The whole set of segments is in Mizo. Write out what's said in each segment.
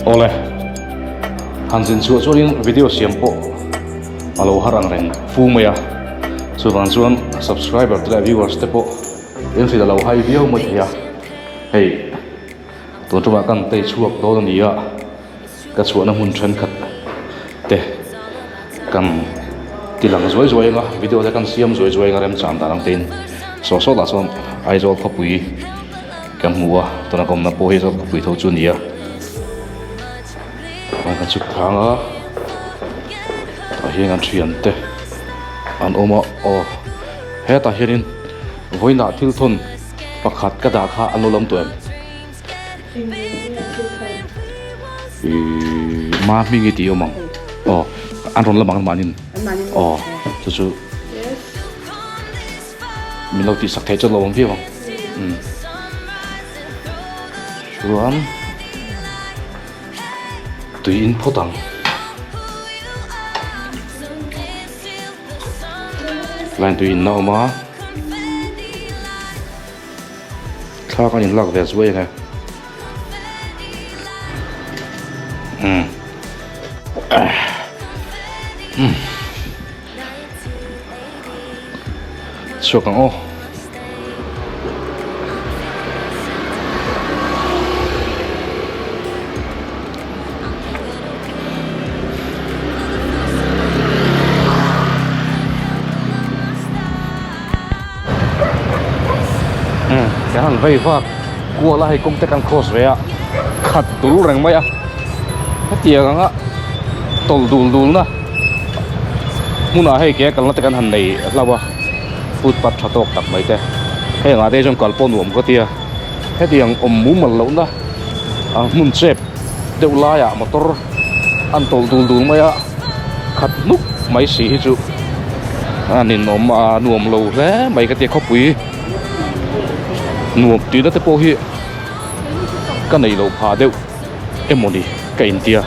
Awle, han zin chhuah chuanin video siam pawh a lo har ang reng fu mai a, chuvang chuan subscriber te leh viewers te pawh in hrilh a lo hai viau mai thei a, hei tun tumah kan tei chhuak dawn a ni a, ka chhuahna hmun thenkhat te kan ti lang zuai zuai ang a, video te kan siam zuai zuai ang a remchang dan ang tein saw saw lah chuan Aizawl khawpui kan hmu a, tuna ka awmna pawh hi Aizawl khawpui tho chu a ni a, chuan kan chhuk thang a, tah hian kan thiante an awm a, aw hetah hianin vawiinah thil thawn pakhat ka dah kha an lo lam tawh em? Ma hming i tih awm ang aw an rawn lam ang mahnin aw chu chu min lo tih sak theih chuan lo awm viau ang umm chuan tui in phawt ang line tui in na awm a. Thla kan inlak ve zuai ang e. Umm. Umm. Chhuak ang aw. Kan han vei vak kual a hei kawng te kan cross ve a khat tul reng mai a hetiang anga tawlh dul dul na hmunah hei ke kalna te kan han nei hlauh a footpath tha tawk tak mai te hei angah te hi chuan kal pawh nuam ka tia hetiang awm mumal lohna a hmun chep deuh laiah motor an tawlh dul dul mai a khat hnuk mai si hi chu a ninawm a nuam lo hle mai ka tia khawpui nuam tihna te pawh hi ka nei loh phah deuh emawni ka intia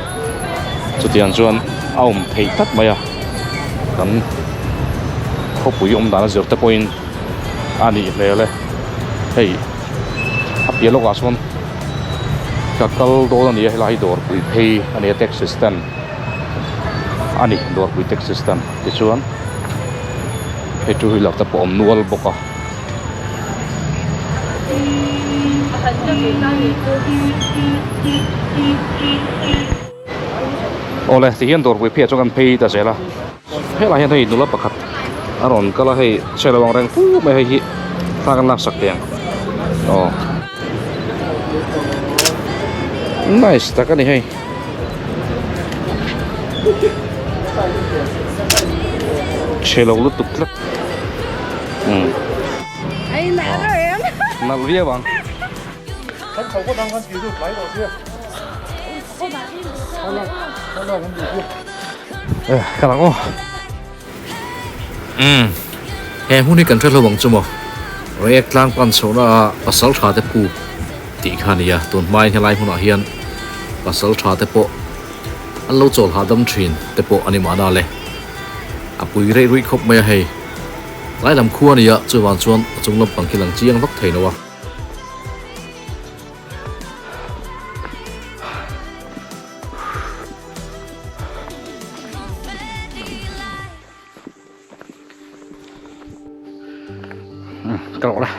chutiang chuan a awm theih tlat mai a kan khawpui awm dan a zir te pawhin a nih hmel e hei a piah lawkah sawn ka kal dawn a ni a helai hi dawrpui phei a ni a taxi stand a ni dawrpui taxi stand tichuan hei two wheeler te pawh a awm nual bawk a. Awle tihian dawrpui pheiah chuan kan phei ta zel a helaiah hian hei nula pakhat a rawn kal a hei chhe lo ang reng fu mai hei hi thla kan laksak teh ang aw nice tak a ni hei. Chhe lo lutuk tlat umm nalh viau ang. Ka lang aw. Umm he hmun hi kan hre hlauh ang chu maw Reiek tlang pan chhohna ah pasal tha te puk tih kha a ni a tun hmain helai hmunah hian pasal tha te pawh an lo chawl hahdam thin te pawh a ni mahna le a pui reih ruih khawp mai a hei tlai lam khua a ni a chuvang chuan a chung lampang khi lang chiang vak thei lo a. Ka rawh la.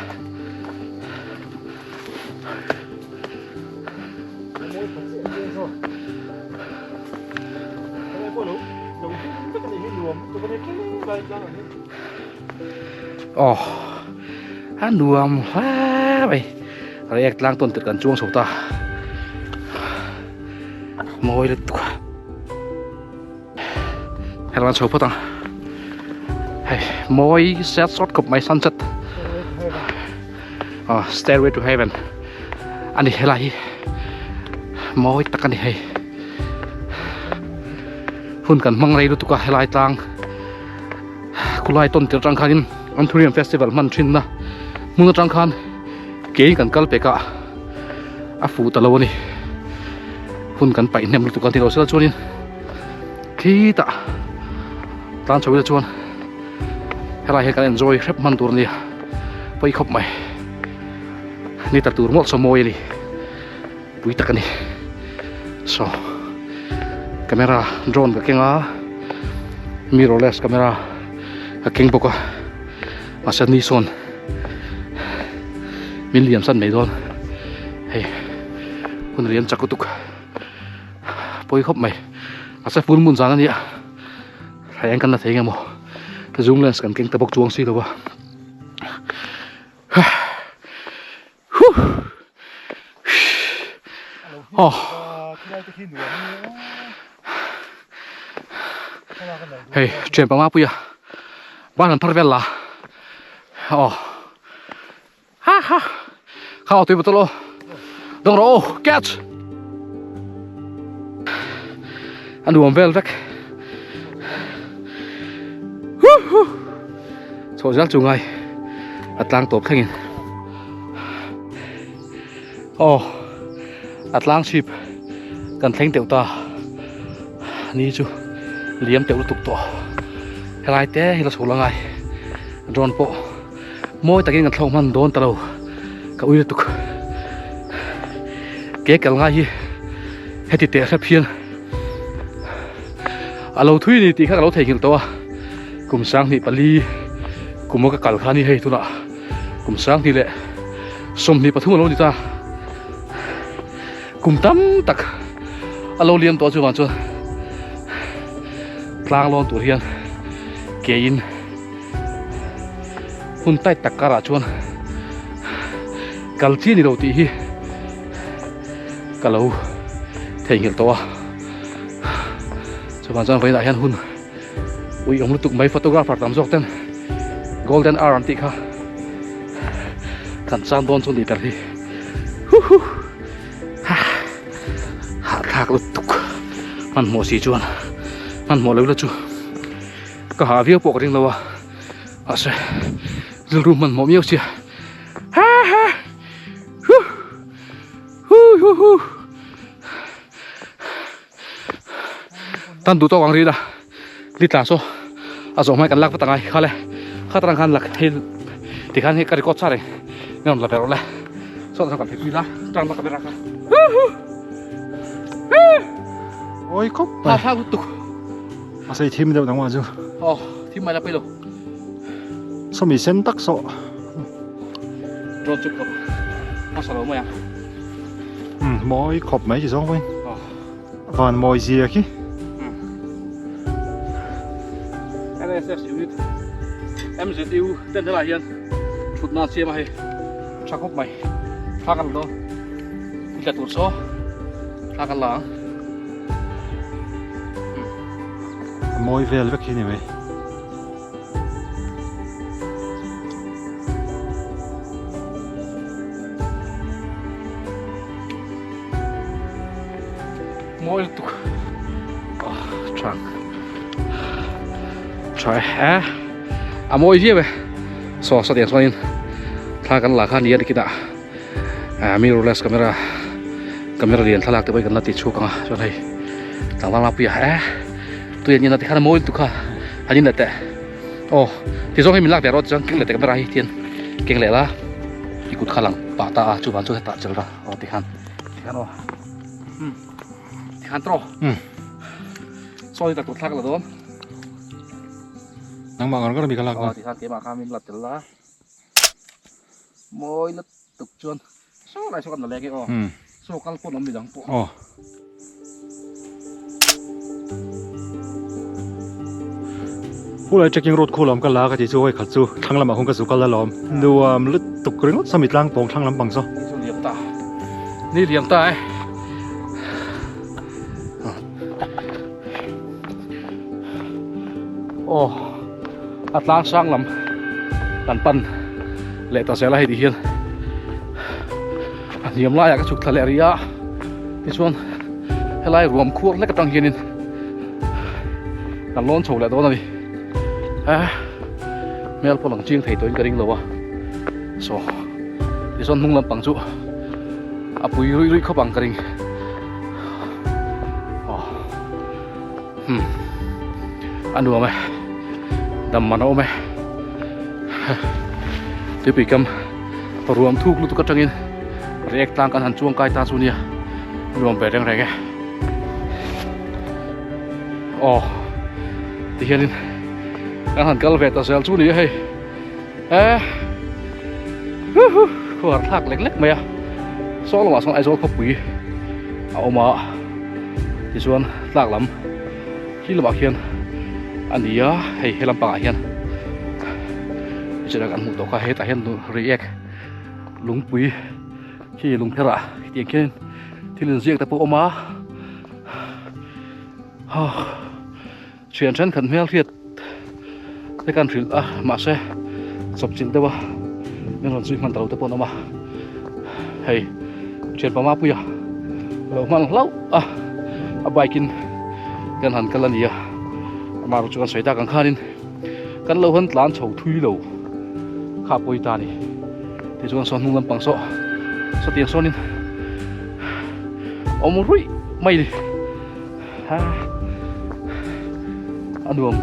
Oh, a nuam hle mai. Reiek tlang tawn tirh kan chuang chho ta. Mawi lutuk a. Helai chho phawt ang. Hei mawi set sawt khawp mai sunset. Oh, stairway to heaven. Ani helai hi mawi tak ani hei. Hun kan hmang rei lutuk a helai tlang. Khulai tawn tir atang khanin Anthurium festival hman thin na hmun atang khan Kei kan kal pek a, a fuh ta lo a ni. Hun kan paih hnem lutuk a ni lo sela chuanin khitah tlan chho ila chuan helai hian kan enjoy hrep hman tur a nia pawi khawp mai. Ni ta tur mawlh saw mawi a ni, pui tak a ni. Saw camera drone ka keng a mirrorless camera ka keng bawk a mahse ni sawn min liam san mai dawn hei hun a liam chak lutuk pawi khawp mai mahse full moon zan a nia thla eng kan la thei nge maw zoom lens kan keng ta bawk chuang si lo a. Hei thian panga puia ban han phar vel la aw ha ha kha aw tui bottle aw dawng rawh aw catch a nuam vel vek hu hu chhoh zel chu ngai a tlang tawp thlengin aw a tlang chhip kan thleng teuh ta ni chu liam teuh lutuk tawh helai te hi la chho la ngai drone pawh mawi takin kan thlawk hman dawn ta lo ka ui lutuk ke kal ngai hi heti teh hrep hian a lo thui ni tih kha ka lo theihnghilh tawh a. Kum sanghnih pali kum a ka kal kha a ni hei tunah kum sanghnih leh 23 a lo ni ta kum tam tak a lo liam tawh chuvang chuan tlang lawn tur hian ke in hun tight tak karah chuan kal chi ni lo tih hi ka lo theihnghilh tawh a chuvang chuan vawiinah hian hun Ui awm lutuk mai photographer tam zawk ten golden hour an tih kha kan chang dawn chu ni ber hi hu hu ha hahthlak lutuk hmanhmawh si chuan hmanhmawh lo ila chu ka hah viau pawh ka ring lo a mahse rilru hmanhmawh miau sia ha ha hu hu hu hu. Tan duh tawk ang ri la ni tla saw a zawh hmai kan lak vat angai kha le kha tarang khan lak hei ti khan hei ka record sa reng ni rawn la ber le saw tan kan phei la tang la camera kha oi khop pa tha lutuk a sei thim deuh dang wa chu oh thim mai la pei lo saw mi sen tak saw drone chu khop a sa lo mai ang mawi khop mai chi zawng pawhin Van mawi zia khi. NSS unit MZU ten helai hian thutna an siam a hei tha khawp mai thla kan la dawn i tla tur saw thla kan la ang. A mawi vel vek hi ni mai. Mawi lutuk tha tha e a mawi viau e saw saw tiang chuanin thla kan la kha nia nikinah mirrorless camera camera lian thlalak te pawh hi kan la ti chhuak ang a chuan hei tlangval mapuia e tui an ina tikhan a mawi lutuk kha an in leh teh aw tizawng hi min lak ve rawh tichuan keng leh teh camera hi tian keng leh la i kut kha lang pah ta a chuvang chuan hetah chel ra aw tikhan tikhan aw um tikhan tawh saw hi tak tur thlak la dawn nangmah ngar ngar mi ka lak aw tikhan keimah kha min la tel la mawi lutuk chuan saw lai saw kan la leng e aw saw kal pawn awm midang pawh aw Khulai trekking road khu lam ka la ka ti chu hei khat chu thlang lamah khawn ka zu kal alawm nuam lutuk ringawt sawmi tlang pawng thlang lampang saw. Ni chu liam ta ni liam ta e aw a tlang sang lam kan pan leh ta zel a hei ti hian a hniam laiah ka chhuk thla leh rih a tichuan helai ruam khuar hlek atang hianin kan lawn chho leh dawn a ni eh hmel pawh lang chiang thei tawhin ka ring lo a saw tichuan hnung lampang chu a pui ruih ruih khawp ang ka ring aw hmm a nuam e dam man a awm e tuipui kam ruam thuk lutuk atangin react tlang kan han chuang kai ta chu nia nuam ve reng reng e. Aw tihianin kan han kal ve ta zel chu ni a hei eh huhu khuar thlak lek lek mai a saw lamah sawn Aizawl khawpui a awm a tichuan tlak lam khi lamah khian a ni a hei he lampangah hian tichuan kan hmuh tawh kha hetah hian reiek lungpui khi lungpherah hetiang khian thil inziak te pawh a awm a. Thian thenkhat hmel hriat te kan hrilh a mahse chawp chilh deuh a min rawn zui hman ta lo te pawh an awm a hei thian pama puia lo hman hlauh a a bike in kan han kal a ni a amah erawh chu kan sawi tak ang khanin kan lo han tlan chho thui lo kha pawi ta a ni tichuan saw hnung lampang saw sawtiang sawnin awm ruih mai ni ha a nuam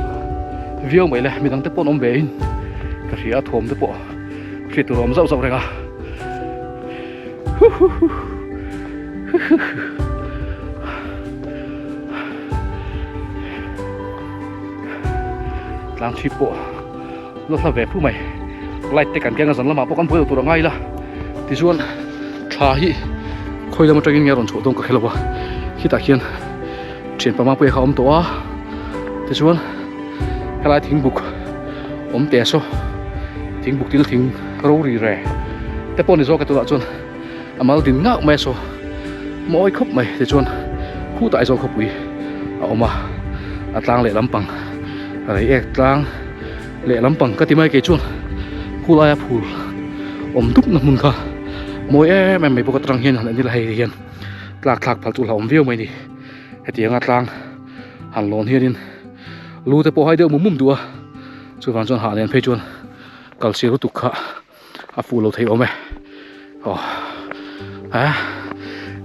viau mai le midang te pawh an awm ve in ka hria a thawm te pawh hriat tur a awm zauh zauh reng a huhuhu huhuhu tlang chhip pawh la hla ve fu mai light te kan keng a zan lamah pawh kan buai lo tur a ngai la tichuan thla hi khawi lam atangin nge a rawn chhuah dawn ka hre lo a khitah khian thian pama pawh kha a awm tawh a tichuan helai thingbuk awm teh saw thingbuk til thing rori re te pawh ni zawk e tunah chuan a mal din ngauh mai a saw mawi khawp mai tichuan khutah Aizawl khawpui a awm a a tlang leh lampang reiek tlang leh lampang ka ti mai kei chuan khulaia phul awm dup na hmun kha mawi em em mai bawk atang hian han en ila hei hian tlak thlak phal chu hlauhawm viau mai a ni hetianga tlang han lawn hianin lu te pawh hai deuh mum mum duh a chuvang chuan hah nen phei chuan kal sir lutuk kha a fuh lo thei awm e aw a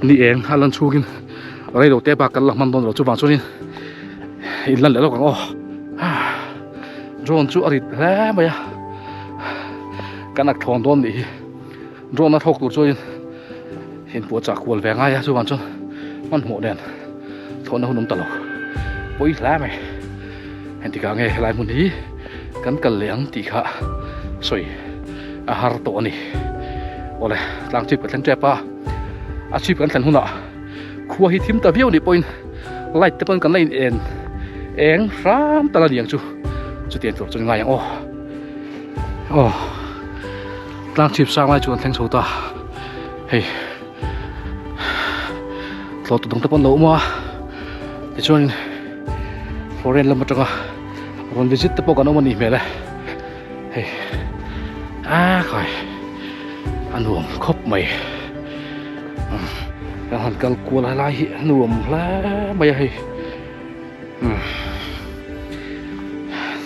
ni eng a lan chhungin rei lo te bak kan la hman dawn lo chuvang chuanin in lan leh lawk ang aw drone chu a rit hle mai a kan ak thlawn dawn nih hi drone a thlawk tur chuanin in puah chah kual ve ngai a chuvang chuan hmanhmawh nen thlawhna hun awm ta lo pawi hle mai. Engtikah nge helai hmun hi kan kal leh ang tih kha sawi a har tawh a ni. Awle, tlang chhip ka thleng tep a, a chhip kan thlen hunah khua hi thim ta viau nih pawhin light te pawn kan la in en eng hram tal a ni ang chu chutiang tur chuan ngai ang aw. Aw, tlang chhip sang lai chu kan thleng chho ta hei thlawh tu dang te pawn lo awm a tichuan. Foreign lam atanga rawn visit te pawh kan awm a nih hmel e hei a khai a nuam khawp mai kan han kal kual a lai hi a nuam hle mai a hei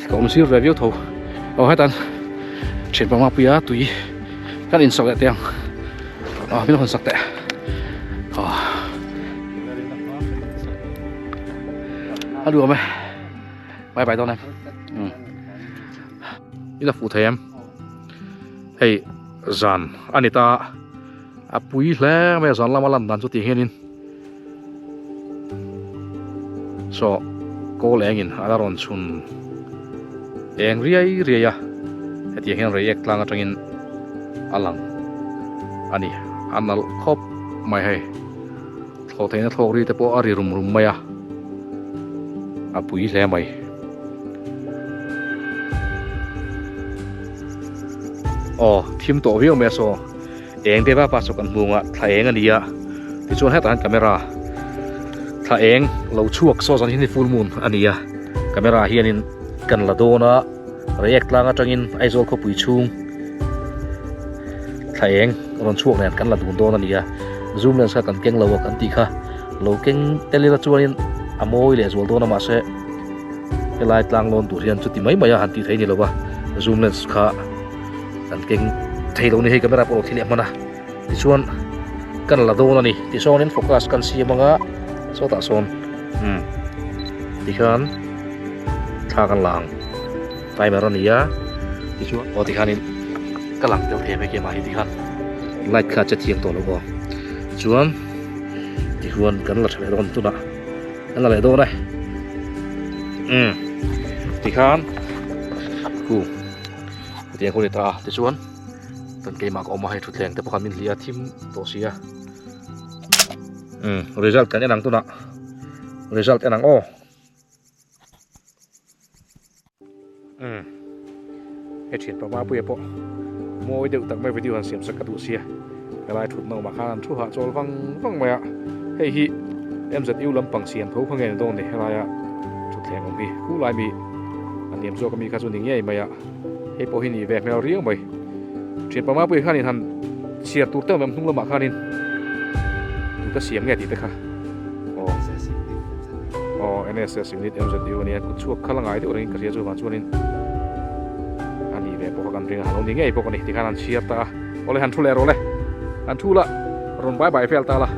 ka awm sir ve viau tho aw hetan thian panga puia tui kan insak leh teh ang a min hawn sak teh aw. A duh awm e bye bye dawn em um i la fuh thei em hei zan a ni ta a pui hle mai a zan lama lan dan chu tih hianin saw kawl engin a la rawn chhun eng riai riai a hetiang hian reiek tlang atangin a lang a ni a nalh khawp mai hei. Thlawh theihna thlawk ri te pawh a ri rum rum mai a, a pui hle mai. Aw, thim tawh viau mai a saw, eng te vapa saw kan hmu ang thla eng a ni a, tichuan hetah hian camera thla eng lo chhuak saw zan hi full moon a ni a, camera hianin kan la dawn a, Reiek tlang atangin Aizawl khawpui chhung thla eng rawn chhuak nen kan la dun dawn a ni a, zoom lens kha kan keng lo a kan tih kha lo keng tel ila chuanin a mawi leh zual dawn a mahse helai tlang lawn tur hian chuti mai mai a han tih theih a ni lo a, zoom lens kha kan keng thei lo ni hei camera pawh lo thil leh hman a tichuan kan la dawn a ni tisawnin focus kan siam anga sawtah sawn umm tikhan thla kan la ang timer a ni a tichuan aw tikhanin ka lang deuh thei mai ke mah hi tikhan light kha a che thiam tawh lo aw chuan tichuan kan la tha leh dawn tunah kan la leh dawn e. Umm tikhan khu hetiang khu a ni ta a tichuan kan keimah ka awm a hei thutthleng te pawh khan min hliah a thim tawh si a umm result kan en ang tunah result en ang aw. Umm hei thian pa Mapuia pawh mawi deuh tak mai video han siam sak ka duh sia helai thutna awmah khan an thu hah chawl vang vang mai a hei hi MZU lampang siam tho kha nge ni dawn ni helaia thutthleng awm hi khulai mi a hniam zawk ami kha chu ni ngei mai a hei pawh hi ni ve hmel riau mai thian pa Mapuia khanin han chhiar tur te awm em hnung lamah khanin tute siam nge tih te kha. Aw aw NSS unit MZU ania kut chhuak kha la ngai deuh rengin ka hria chuvang chuanin a nih ve pawh kha kan ring a lo ni ngei bawk a ni tikhan an chhiar ta a awle han thu leh rawh le han thu la rawn bai bai vel ta la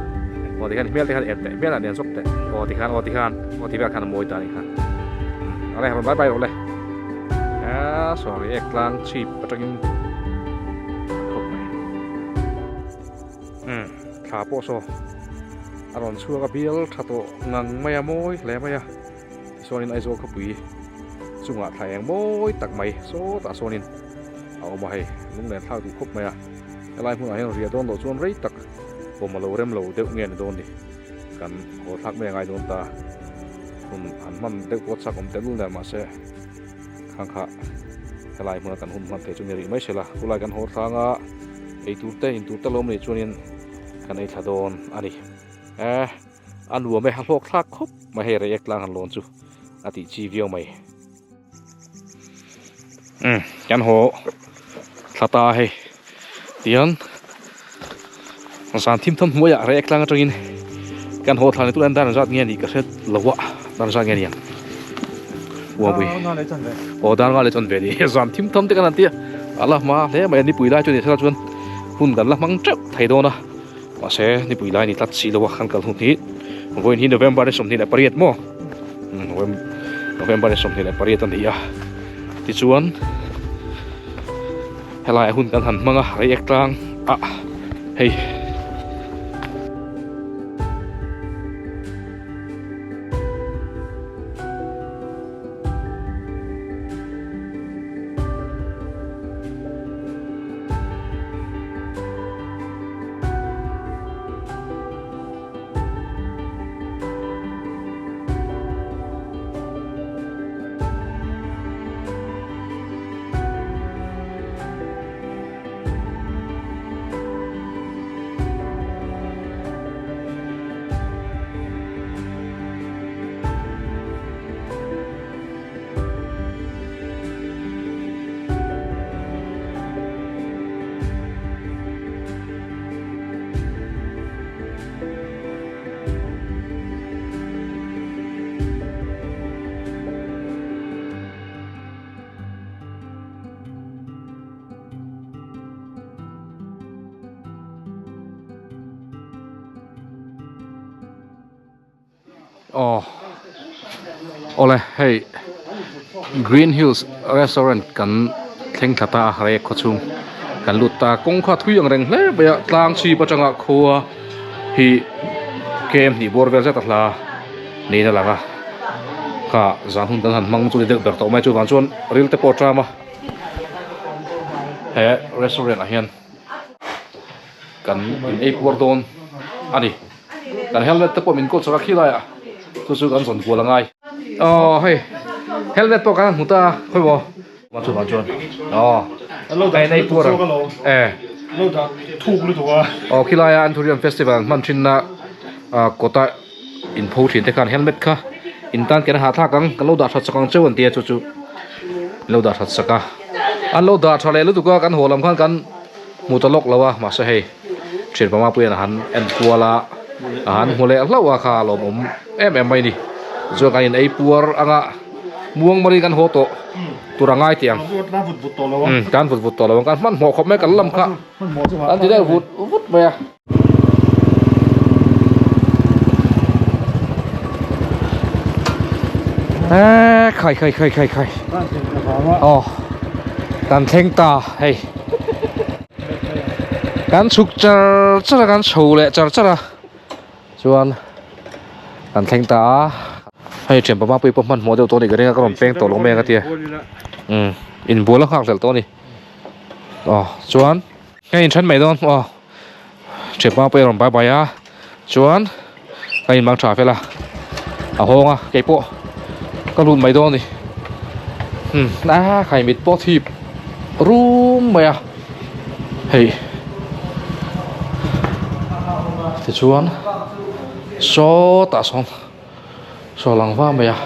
aw tikhan hmel te khan en teh hmel ah nen zawk teh aw tikhan aw tikhan aw ti vel khan a mawi ta a nih kha awle rawn bai bai rawh le a sorry ek tlang chhip atangin khawp mai umm thla pawh saw. A rawn chhuak a bial tha tawh ngang mai a mawi hle mai a tichuanin Aizawl khawpui chungah thla eng mawi tak mai sawtah sawnin a awm a hei lunglen thlak duh khawp mai a helai hmunah hian riah dawn loh chuan rei tak awm a lo rem lo deuh nge ni dawn ni kan haw thlak mai a ngai dawn ta hun han hman deuh pawh chak awm tehlul nen mahse khang kha helai hmuna kan hun hman thei chu ni rih mai se la khulai kan haw thlanga eitur te intur te lo awm nei chuanin. Kan ei thla dawn a ni. Eh, a nuam e, a hlawk thlak khawp mai hei reiek tlang han lawn chu a tih chi viau mai. Umm, kan haw thla ta hei. Tihian zan thim thawm hnuaiah reiek tlang atangin kan haw thla ni tunah hian dan zat nge ni ka hre lo a, dan zat nge ni ang. Uapui. Aw dan nga leh chuan ve ni. Zan thim thawm te kan han ti a, a la hma hle mai a nipui lai chu ni sela chuan. Hun kan la hmang teuh thei dawn a, mahse nipui lai ni tlat si lo a kan kal hun hi vawiin hi November ni 28 maw November ni 28 a ni a tichuan helai hun kan han hmang a reiek tlang ah hei. Aw awle hei Green Hills restaurant kan thleng thla ta a rek khaw chhung kan lut ta kawng kha thui ang reng hle mai a tlang chhip atanga khua hi kem hnih bawr vel zet a hla niin a lang a kha zan hun kan han hmang chu ni deuh ber tawh mai chuvang chuan ril te pawh a tram a he restaurant ah hian kan in ei puar dawn a ni. Kan helmet te pawh min kawl chak a khilai ah chu chu kan zawn kual angai. Aw hei helmet pawh kan hmu ta a khawi maw. Chu vang chuan aw ka in ei puar ang e. Aw khilai a Anthurium festival an hman thin na kawta in pho thin te khan helmet kha in tan ken a hahthlak ang kan lo dah that sak ang cheu an tia chu chu an lo dah that sak a an lo dah tha leh lutuk a kan haw lam khan kan hmu ta lawk lo a mahse hei. Thian pama puiin a han en kual a, a han hmu leh hlauh a kha a lawmawm em em mai a ni. Chuan kan in ei puar anga muang mari kan haw tawh tur a ngai tih ang. Umm kan vut vut tawh lo ang kan hmanhmawh khawp mai kan lam kha kan ti deuh vut vut mai a. Eee khai khai khai khai khai aw kan thleng ta hei. Kan chhuk char char a kan chho leh char char a chuan kan thleng ta a. Hei thian papa pui pawh hmanhmawh deuh tawh a ni ka ring a ka rawn peng tawh lo mai ang a tia. Umm inbual a nghak hlelh tawh a ni. Aw chuan ka inthen mai dawn aw thian papa pui a rawn bye bye a chuan ka inmang tha fel a a hawng a keipawh ka lut mai dawn a ni. Umm a khaimit pawh thip rum mai a hei tichuan sawtah sawn. Saw lang va mai a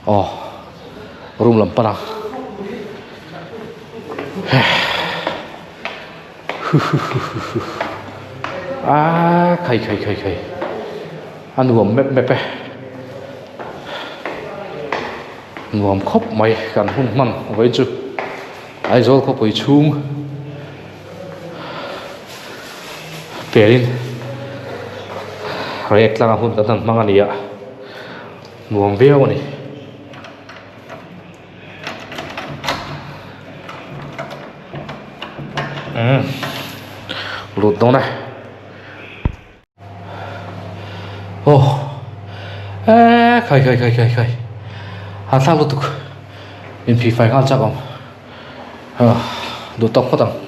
aw room lam pan a aaa khai khai khai khai a nuam mep mep e nuam khawp mai kan hun hman vawiin chu Aizawl khawpui chhung pelin rek tlanga hun kan han hmang a ni a nuam viau a ni. Umm lut dawn e. Aw eee khai khai khai khai khai han thlak lutuk inphih fai nghal chak awm ah duh tawk phawt ang.